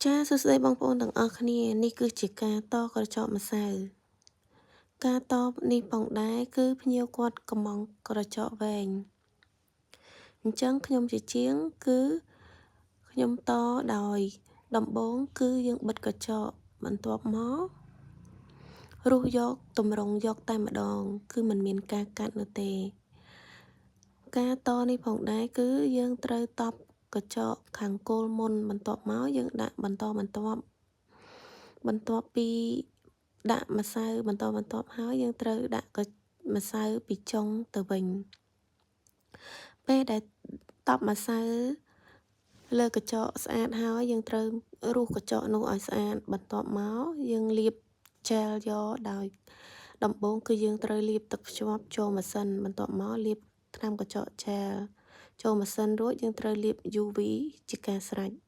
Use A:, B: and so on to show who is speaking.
A: ចាសួស្តីបងប្អូនទាំងអស់គ្នានេះគឺជាការតក្រចកម្សៅការតនេះផងដែរគឺភ្ញៀវគាត់កំងក្រចកវែងអញ្ចឹងខ្ញុំជាជាងគឺខ្ញុំតដោយដំបូងគឺយើងបិទក្រចកបន្ទាប់មករុះយកតម្រងយកតែម្ដង គឺมันមានការកាត់នោះទេ ការតនេះផងដែរគឺយើងត្រូវតបក្រចកខាងគោលមុនបន្ទាប់មកយើងដាក់បន្តបន្ទាប់បន្ទាប់ពីដាក់ម្សៅបន្តបន្ទាប់ហើយយើងត្រូវដាក់ម្សៅពីចុងទៅវិញពេលដែលតប់ម្សៅលើក្រចកស្អាតហើយយើងត្រូវរុះក្រចកនោះឲ្យស្អាតបន្ទាប់មកយើងលាបជែលយកដោយដំបូងគឺយើងត្រូវលាបទឹកភ្ជាប់ចូលម៉ាស៊ីនបន្ទាប់មកលាបថ្នាំក្រចកជែលចូលម៉ាស៊ីនរួចយើងត្រូវលាប UV ជាការស្រេច។